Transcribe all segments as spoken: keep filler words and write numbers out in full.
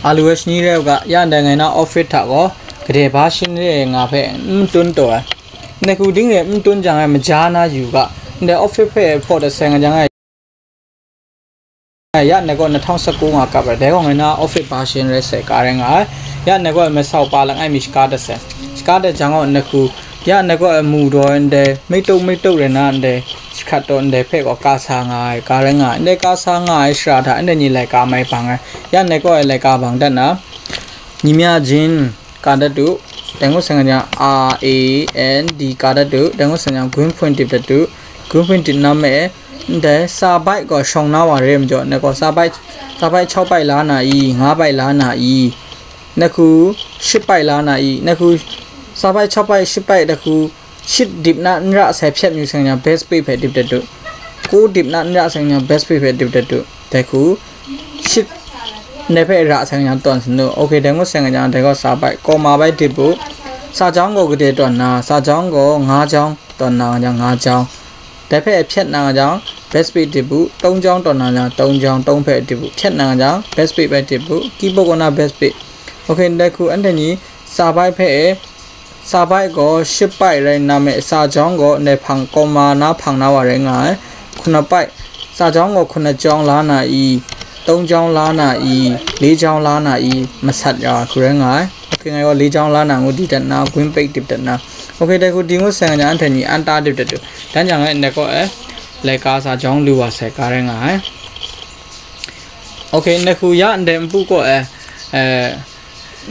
A lu ai shani rai u ga, ya ndai ngai na office hta gaw, gade ba shin re nga hpe n tun taw ai. Ndai hku ding re n tun jang ai maja na yu ga, ndai office hpe hpaw dat sai nga jang ai, ya ndai gaw na htawng saku nga kap ai, dai gaw ngai na office ba shin rai sai ka rai nga ai. Ya ndai gaw masau pa langai mi shaka dat sai, shaka dat jang gaw ndai hku, ya ndai gaw mu daw ndai meituk meituk rai na ndai, shahkat taw ndai hpe gaw ka sa nga ai, ka rai nga ai. Ndai ka sa nga ai shara hta ndai ni laika mai bang ai. Ya ndai gaw laika bang dat na, ညီမျှခြင်း ka dat du, dai ngut sai nga jang, R A N D ka dat du, dai ngut sai nga jang, green point dip dat du, green point dip na me, ndai sa bai gaw shawng na wa re majaw, ndai gaw sa bai, sa bai chau bai la na i, nga bai la na i, ndai hku shit bai la na i, ndai hku sa bai chau bai shit bai, ndai hku shit dip na n ra sai hpyet yu sai nga jang, best page hpe dip dat du, ku dip na n ra sai nga jang, best page hpe dip dat du, dai hku shit ndai hpe ra sai nga jang tawn san du. Ok, dai ngut sai nga jang, dai gaw sa bai, comma bai dip u. Sa jawng gaw gade tawn na, sa jawng gaw nga jawng tawn na nga jang, nga jawng. Dai hpe hpyet na nga jang, best page dip u, tong jawng tawn na nga jang, tong jawng, tong hpe dip u, hpyet na nga jang, best page bai dip u, keyboard kaw na best page. Ok, ndai hku anhte ni sa bai hpe e, sa bai gaw shit bai rai nna me, sa jawng gaw ndai hpang comma na hpang na wa rai nga ai. Hkuna bai, sa jawng gaw hkuna jawng la na i, tong jawng la na i, le jawng la na i, masat ya hku rai nga ai. Ok, ngai gaw le jawng la na ngu di dat na, green page dip dat na. Ok, dai hku di ngut sai nga jang, anhte ni an ta dip dat du. Dan jang e, ndai kaw e, laika sa jawng lu wa sai ka rai nga ai. Ok, ndai hku ya ndai npu kaw e, eh,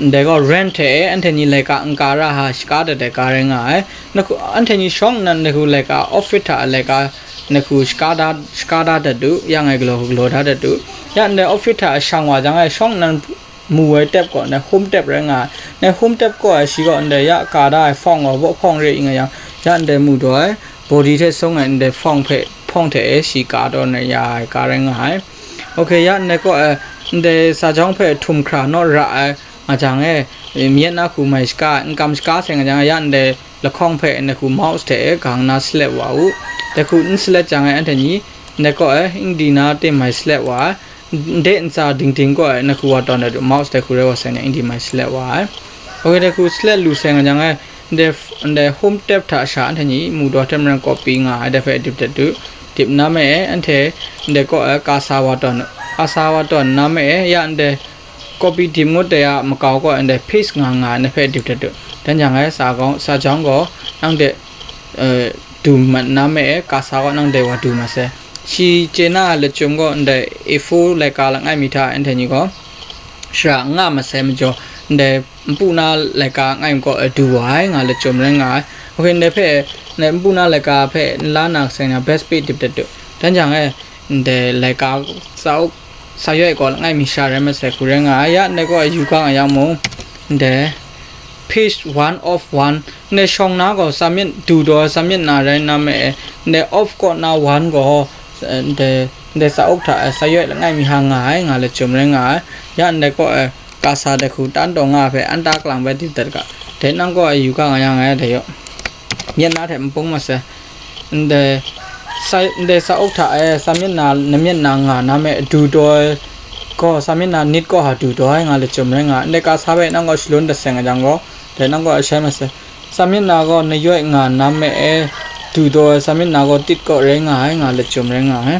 ndai gaw rent hte e, anhte ni laika n ka ra ha shaka dat ai ka rai nga ai. Ndai hku, anhte ni shawng nnan ndai hku laika office hta laika ndai hku shaka da, shaka da dat du, ya ngai galaw galaw da dat du. Ya ndai office hta shang wa jang e, shawng nnan mu ai tep gaw ndai home tep rai nga ai. Ndai home tep gaw ai shi gaw ndai ya ka da ai phone gaw baw phone re i nga yang, ya ndai mu daw ai body hte sung ai ndai phone hpe, phone hte e shi ka taw na ya ai ka rai nga ai. Ok, ya ndai kaw e, ndai sa jawng hpe htum hkra naw ra ai nga jang e, myit na hku mai shaka, n kam shaka sai nga jang e, ya ndai lahkawng hpe ndai hku mouse hte e gang na select wa u. Dai hku n select jang e, anhte ni ndai kaw e, n di na tim mai select wa ai. Nde ntsa dingding kaw e, ndai hku wa tawn dat u, mouse dai hku rai wa sai ni, n di mai select wa ai. Ok, dai hku select lu sai nga jang e, ndai, ndai home tab hta sha anhte ni mu daw hte maren copy nga ai, dai hpe dip dat du. Dip na me e, anhte ndai kaw e, ka sa wa tawn, ka sa wa tawn na me e, ya ndai copy dip ngut dai a makau kaw e, ndai paste nga nga ai, dai hpe dip dat du. Dan jang e, sa gaw, sa jawng gaw, nang de, eh, du mat na me e, ka sa gaw nang dai wa du mat sai. Shi chye na ai lachyum gaw ndai A four laika langai mi hta anhte ni gaw shara n nga mat sai majaw, ndai npu na laika langai mi kaw e du wa ai nga lachyum rai nga ai. Ok, ndai hpe, ndai npu na laika hpe n la na sai nga best page dip dat du. Dan jang e, ndai laika sa up, sa yawt gaw langai mi sha rai mat sai hku rai nga ai. Ya ndai kaw e yu ga nga yang mung, ndai page one of one, ndai shawng na gaw sa myit, du daw ai sa myit na rai na me e, ndai of kaw na one gaw, eh, ndai, ndai sa up hta e sa yawt langai mi ha nga ai nga lachyum rai nga ai. Ya ndai kaw e, ka sa dai hku tan taw nga ai hpe an ta kalang bai dip dat ga, dai nang kaw e yu ga nga yang e, dai yaw, myit na hte n pung mat sai. Ndai sa, ndai sa up hta e sa myit na, na myit na nga na me du daw ai gaw, sa myit na nit kaw ha du daw ai nga lachyum rai nga ai. Ndai ka sa hpe nang gaw shalun dat sai nga jang gaw, dai nang gaw a shai mat sai. Sa myit na gaw na yawt nga na me e, du daw ai sa myit na gaw tit kaw rai nga ai nga lachyum rai nga ai.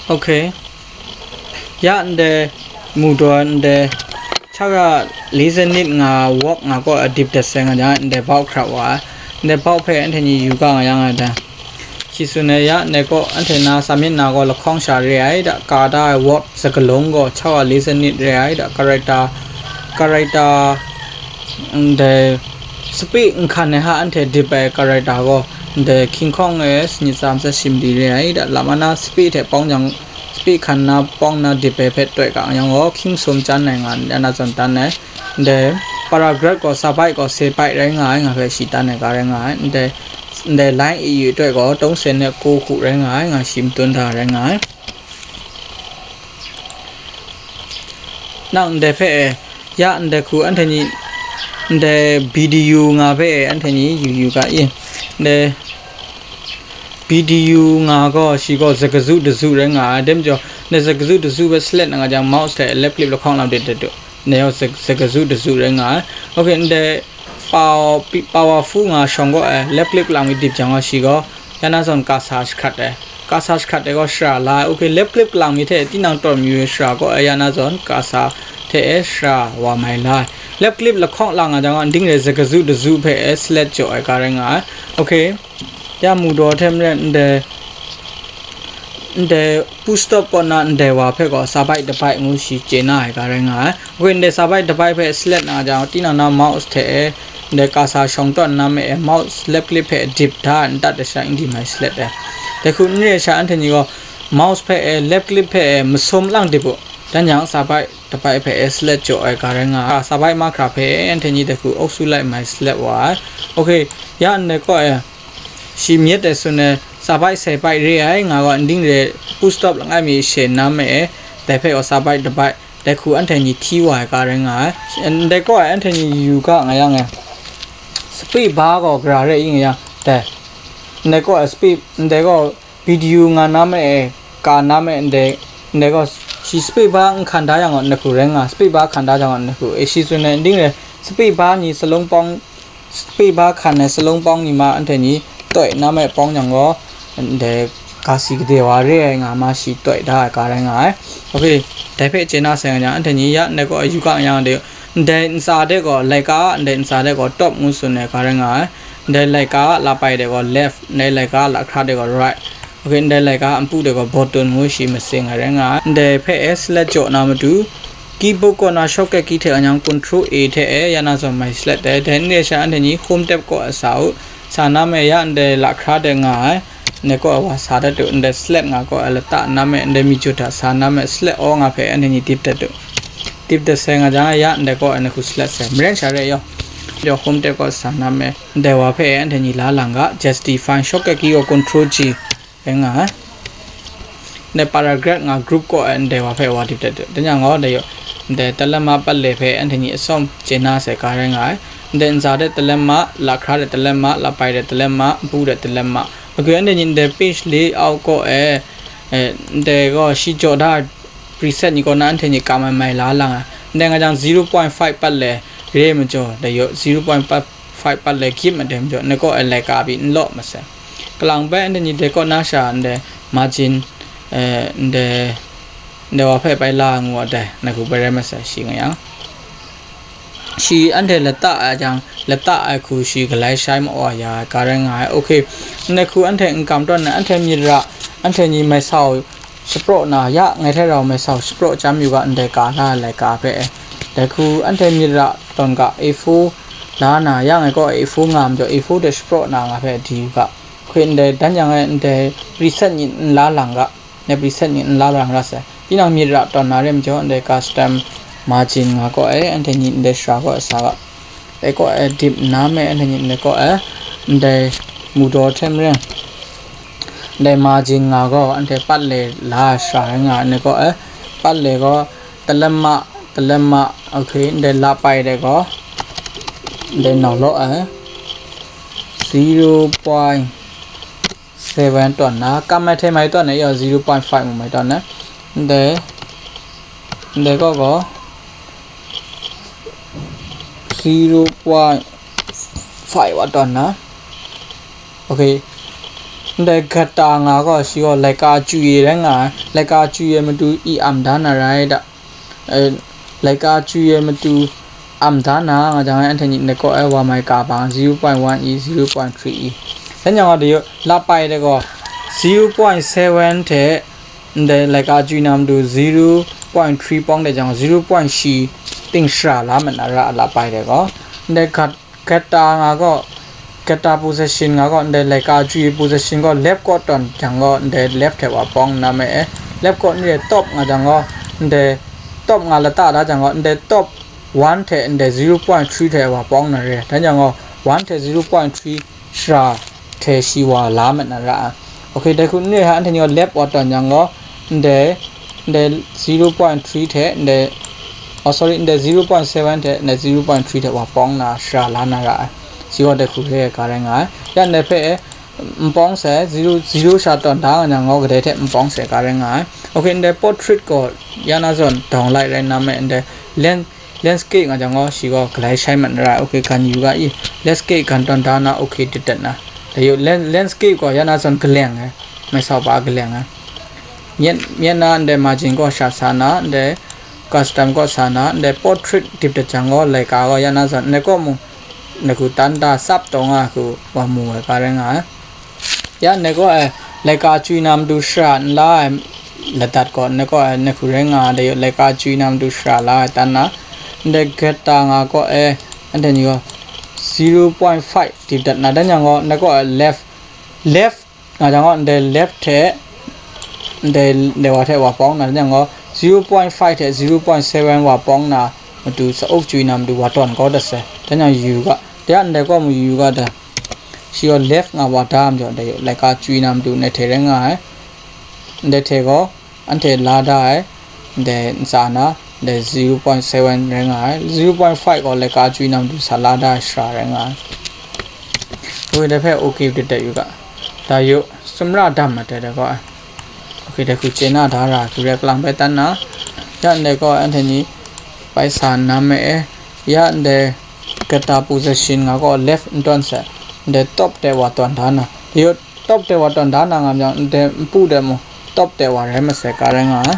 Ok. Ya ndai mu daw ndai, cha ga li sanit nga wok nga kaw e dip dat sai nga jang, ndai bau hkra wa ai. Ndai bau hpe anhte ni yu ga nga yang ai dai. Shi tsun ai ya, ndai kaw anhte na sa myit na gaw lahkawng sha re ai da, ka da ai word sakalung gaw cha ga li sanit re ai da, character, character, ndai sape nhkan ai hta anhte dip ai character gaw, ndai hkying hkawng e sanit tsa matsat shi mali re ai da, lam ana sape hte pawng jang, sape hkan na pawng na dip ai hpe toi ga yang gaw, hkying sum chyan ai nga, ya na zawn tan ai. Ndai paragraph gaw, sa bai gaw, se bai rai nga ai nga hpe shi tan ai ga rai nga ai. Ndai, ndai line e yu ai toi gaw, tong sen e ko hku rai nga ai nga, shi matun da rai nga ai. Nang ndai hpe e, ya ndai hku anhte ni, ndai B D U nga hpe e anhte ni yu yu ga i, ndai B D U nga gaw, shi gaw zakazu dazu rai nga ai. Dai majaw, ndai zakazu dazu hpe select na nga jang, mouse hte left click lahkawng lang de de du. Ndai yawng za-, zakazu dazu rai nga ai. Okay, ndai power, pi-, powerful nga shawng gaw, eh, left click lang mi dip jang gaw, shi gaw, ya na zawn kasa jahkrat ai. Kasa jahkrat ai gaw shara la ai. Okay, left click lang mi hte tinang tawn mayu ai shara gaw, eh, ya na zawn kasa hte, eh, shara wa mai la ai. Left click lahkawng lang nga jang gaw, ndai rai zakazu dazu hpe, eh, select jaw ai ga rai nga ai. Okay. Ya mu daw hte maren ndai, ndai full stop kaw na ndai wa hpe gaw sabai dabai ngu shi chye na ai ga rai nga ai. Hkoi ndai sabai dabai hpe select na jang, tinang na mouse hte e, ndai kasa shawng tawn na me e, mouse left click hpe dip da, ntat da sha n di mai select e. Dai hku n re sha anhte ni gaw mouse hpe e, left click hpe e, masum lang dip u. Dan yang sabai dabai hpe e select jaw ai ga rai nga ai. Sabai mahkra hpe e, anhte ni dai hku awk su lai mai select wa ai. Okay, ya ndai kaw e, shi myit ai sun e, sabai sai bai re ai nga gaw, ndai rai full stop langai mi she na me e, dai hpe gaw sabai dabai, dai hku anhte ni hti wa ai ga rai nga ai. Ndai kaw e anhte ni yu ga nga yang e, space bar gaw gara re i nga yang, dai. Ndai kaw e space, ndai gaw B D U nga na me e, ka na me ndai, ndai gaw, shi space bar n hkan da yang gaw, ndai hku rai nga, space bar hkan da jang gaw, ndai hku, e, shi tsun ai, ndai rai, space bar ni salung pawng, space bar hkan ai salung pawng ni ma anhte ni toi na me pawng yang gaw, ndai, kasi gade wa re ai nga ma shi toi da ai ga rai nga ai. Okay, dai hpe chye na sai nga yang, anhte ni ya ndai gaw yu ga yang de, ndai ntsa de gaw laika, ndai ntsa de gaw top ngu tsun ai ga rai nga ai. Ndai laika lapai de gaw left, ndai laika lahkra de gaw right. Okay, ndai laika npu de gaw bottom ngu shi masing ai rai nga ai. Ndai hpe e select jaw na matu, keyboard kaw na shortcut key hte anyang control A hte e ya na zawn mai select ai. Dai n re sha anhte ni home tab kaw e sa u. Sa na me ya ndai lahkra de nga ai. Ndai kaw e wa sa dat u. Ndai select nga kaw e lata na me, ndai mi jut hta sa na me, select all nga hpe anhte ni dip dat u. Dip dat sai nga jang ya ndai kaw e na hku select sai. Maren sha re yaw. Yaw home tab kaw sa na me. Ndai wa hpe anhte ni la lang ga, justify shortcut key gaw control G rai nga ai. Ndai paragraph nga group kaw ai ndai wa hpe wa dip dat dat. Dan yang gaw, ndai yaw, ndai talemma pat le hpe anhte ni atsawm chye na sai ga rai nga ai. Ndai ntsa de talemma, lahkra de talemma, lapai de talemma, npu de talemma. Akyu anhte ni ndai page layout kaw e, eh, ndai gaw shi jaw da preset ni kaw na anhte ni kam ai mai la lang ai. Ndai nga jang zero point five pat le re majaw, dai yaw zero point five pat le gyip madem jaw, ndai kaw e laika pyi n law masai. Kalang bai anhte ni dai kaw na sha ndai margin, eh, ndai, ndai wa hpe bai la ngu ai dai, ndai hku bai rai masai shi nga yang. Shi anhte lata ai jang, lata ai hku shi galai shai ma wa ya ai ga rai nga ai. Okay, ndai hku anhte n kam tawn na, anhte myit ra, anhte ni mai sau shapraw na, ya ngai hte rau mai sau shapraw chyam yu ga, ndai ka la ai laika hpe. Dai hku anhte myit ra tawn ga, A four la na, ya ngai kaw A four nga majaw, A four de shapraw na nga hpe di yu ga. Hkoi ndai dan yang e ndai preset ni n la lang ga, ndai preset ni n la lang ra sai. Tinang myit ra tawn na re majaw, ndai custom margin nga kaw e, anhte ni ndai shara kaw e sa ga. Ndai kaw e dip nna me, anhte ni ndai kaw e, ndai mu daw hte maren, ndai margin nga gaw, anhte pat le la shara rai nga ai, ndai kaw e, pat le gaw, talemma, talemma, okay, ndai lapai de gaw, ndai nau law ai, zero point seven tawn na, kam ai hte mai tawn na, yaw zero point five mu mai tawn na, ndai, ndai kaw gaw, zero point five wa tawn na, okay, ndai gata nga gaw, shi gaw laika chyu ye rai nga ai, laika chyu ye matu i am da na rai da. Eh, laika chyu ye matu am da na nga jang, anhte ni ndai kaw e wa mai ka bang, zero point one e, zero point three e. Dan yang gaw, dai yaw lapai de gaw, zero point seven hte ndai laika chyu na matu zero point three pawng de jang, zero point shi ting shara la mat na ra, lapai de gaw. Ndai gat Gata nga gaw, gata position nga gaw, ndai laika chyu position gaw left kaw tawn jang gaw, ndai left hte wa pawng na me e, left kaw n re top nga jang gaw, ndai top nga lata da jang gaw, ndai top one hte ndai zero point three hte wa pawng na re. Dan jang gaw, one hte zero point three shara hte shi wa la mat na ra ai. Okay, dai hku n re hta, anhte ni gaw left wa tawn jang gaw, ndai, ndai zero point three hte, ndai, oh, sorry, ndai zero point seven hte, ndai zero point three hte wa pawng na shara la na ra ai. Shi gaw dai hku re ai ga rai nga ai. Ya ndai hpe, Npawng se, zero, zero sha tawn da nga jang gaw, kadai hte npawng se ka rai nga ai. Ok, ndai portrait gaw ya na zawn dawng lai rai na me, ndai land, landscape nga jang gaw, shi gaw galai shai mat na ra ai. Ok, gan yu ga i, landscape gan tawn da na, ok, dit dat na. Dai yu, land, landscape gaw ya na zawn galeng ai, mai sau pa galeng ai. Myit, myit na ndai margin gaw sha sa na, ndai custom gaw sa na, ndai portrait dip dat jang gaw, laika gaw ya na zawn, ndai kaw mung, ndai hku tan da sap taw nga hku wa mu ai ka rai nga ai. Ya ndai kaw e, laika chui na matu shara n la ai ladat gaw, ndai kaw e, ndai hku rai nga ai, dai yu, laika chui na matu shara la ai tan na, ndai geta nga kaw e, anhte ni gaw zero point five dip dat na, dan yang gaw, ndai kaw e, left, left nga jang gaw, ndai left hte, ndai, ndai wa hte wa pawng na, dan yang gaw, zero point five hte zero point seven wa pawng na, matu sa-uk chui na matu wa tawn kau dat sai, dan yang yu ga, de a ndai kaw mu yu ga da, shi gaw left nga wa da majaw, dai laika chui na matu ndai hte rai nga ai, ndai hte gaw, anhte la da ai, ndai ntsa na, ndai zero point seven rai nga ai, zero point five gaw laika chui na matu sa la da ai shara rai nga ai. Wi dai hpe ok dit dat yu ga, da yu, sumra dam mat ai dai gaw ai. Ok, dai hku chye na da ra, hku rai kalang bai tan na, ya ndai gaw anhte ni bai sa na me e, ya ndai geta position nga gaw left n tawn sai, ndai top de wa tawn da na, dai yu, top de wa tawn da na nga myang, ndai npu de mung, top de wa rai masai ka rai nga ai.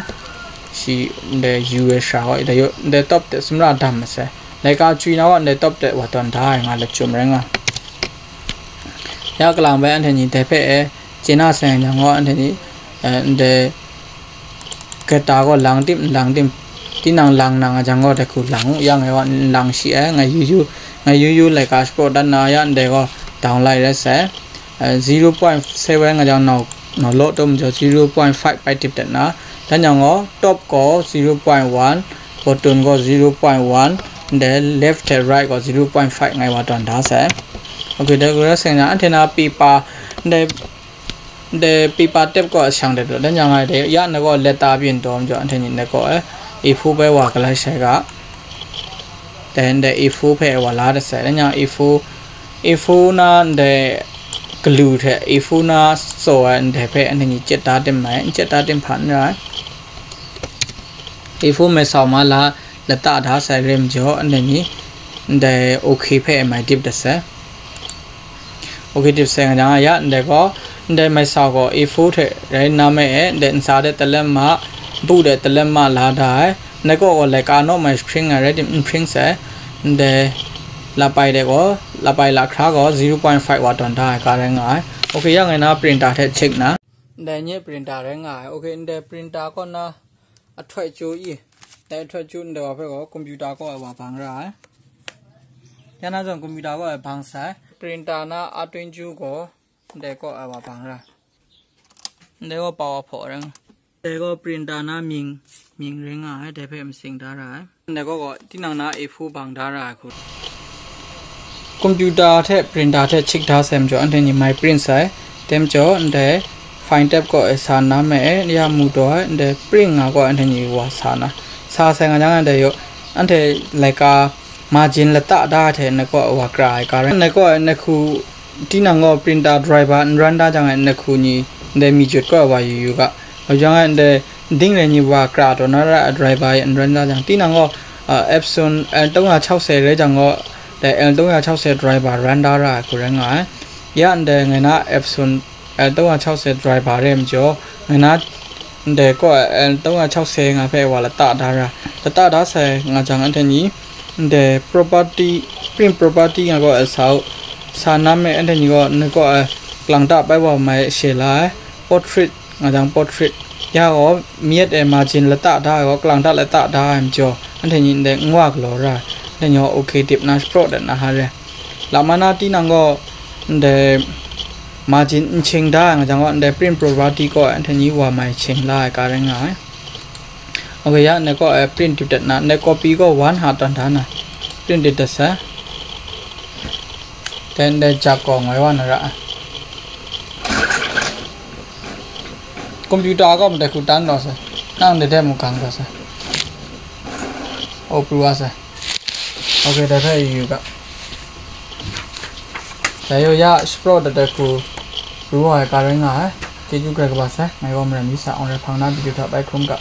Shi ndai yu ai shara gaw, dai yu, ndai top de sumra dam masai. Laika chui na gaw, ndai top de wa tawn da ai nga lachyum rai nga. Ya kalang bai anhte ni dai hpe e, chye na sai yang gaw, anhte ni, eh, ndai geta gaw lang tim, n lang tim, tinang lang nang a jang gaw, dai hku lang u, ya ngai gaw n lang shi ai, ngai yu yu, ngai yu yu laika shapraw dat na, ya ndai gaw dawng lai rai sai. Eh, zero point seven nga jang nau, nau law taw majaw zero point five bai dip dat na, dan yang gaw top gaw zero point one, bottom gaw zero point one, ndai left hte right gaw zero point five ngai wa tawn da sai. Ok, dai hku rai sai na, anhte na paper, ndai, ndai paper tep gaw a shang dat daw, dan yang ngai dai ya na gaw let ta byin taw majaw, anhte ni ndai gaw, eh, A four bai wa galai shai ga. Dai ndai A four hpe wa la dat sai, dan yang A four, A four na ndai galu hte A four na tsaw ai ndai hpe anhte ni chyet da tim mai, n chyet da tim hpa n rai. A four mai sau ma la lata da sai re majaw, anhte ni ndai ok hpe mai dip dat sai. Ok, dip sai nga jang, ya ndai gaw, ndai mai sau gaw A four hte rai nna me e, ndai ntsa de talam ma, npu de talam ma la da ai, ndai kaw gaw laika naw mai jahpring ai rai tim, n hpring sai, ndai lapai de gaw, lapai lahkra gaw zero point five wa tawn da ai ka rai nga ai. Ok, ya ngai na printer hte check na. Ndai nye printer rai nga ai. Ok, ndai printer kaw na ahtoi chyu i, ndai ahtoi chyu ndai wa hpe gaw computer kaw ai wa bang ra ai. Ya na zawn computer kaw ai bang sai. Printer na ahtoi chyu gaw ndai kaw ai wa bang ra. Ndai gaw pau a hpaw rai nga. Ndai gaw printer na mying, mying rai nga ai, dai hpe masing da ra ai. Ndai gaw gaw tinang na A four bang da ra ai hku. Computer hte printer hte chik da sai majaw, anhte ni mai print sai. Dai majaw, ndai fine type kaw e sa na me e, ya mu taw ai, ndai print nga gaw anhte ni wa sa na. Sa sai nga jang, ndai yaw, anhte laika margin lata da ai hte, ndai kaw wa kra ai ka rai. Ndai kaw e, ndai hku tinang gaw printer driver n ran da jang e, ndai hku ni ndai mi jut kaw wa yu yu ga. Wa jang e, ndai ding rai ni wa kra taw na ra ai driver e n ran da jang, tinang gaw, ah, Epson L 三百六十 rai jang gaw, dai L 三百六十 driver ran da ra ai hku rai nga ai. Ya ndai ngai na Epson L 三百六十 driver re majaw, ngai na ndai kaw L 三百六十 nga hpe wa lata da ra, lata da sai nga jang, anhte ni ndai property, print property nga gaw sa u, sa na me, anhte ni gaw ndai kaw, eh, kalang ta bai wa mai she la ai, portrait nga jang portrait, ya gaw myit e margin lata da ai gaw, kalang ta lata da ai majaw, anhte ni ndai n wa galaw ra ai, anhte ni gaw ok dip na shapraw dat na ha re. Lama na tinang gaw ndai margin n ching da ai nga jang gaw, ndai print property kaw e anhte ni wa mai ching la ai ka rai nga ai. Ok, ya ndai kaw e print dip dat na, ndai copy gaw one ha tawn da na, print dip dat sai. Dai ndai jak gaw ngoi wa na ra ai. Computer kaw ndai hku tan taw sai. Nang ndai de mung gang taw sai. O pru wa sai. Ok, dai hpe yu yu ga. Dai yaw ya shapraw dat ai hku Pru wa ai ka rai nga ai. Chyeju grai kaba sai, ngai gaw maram mi sa, Awng Rai Hpang na video hta bai hkrum ga.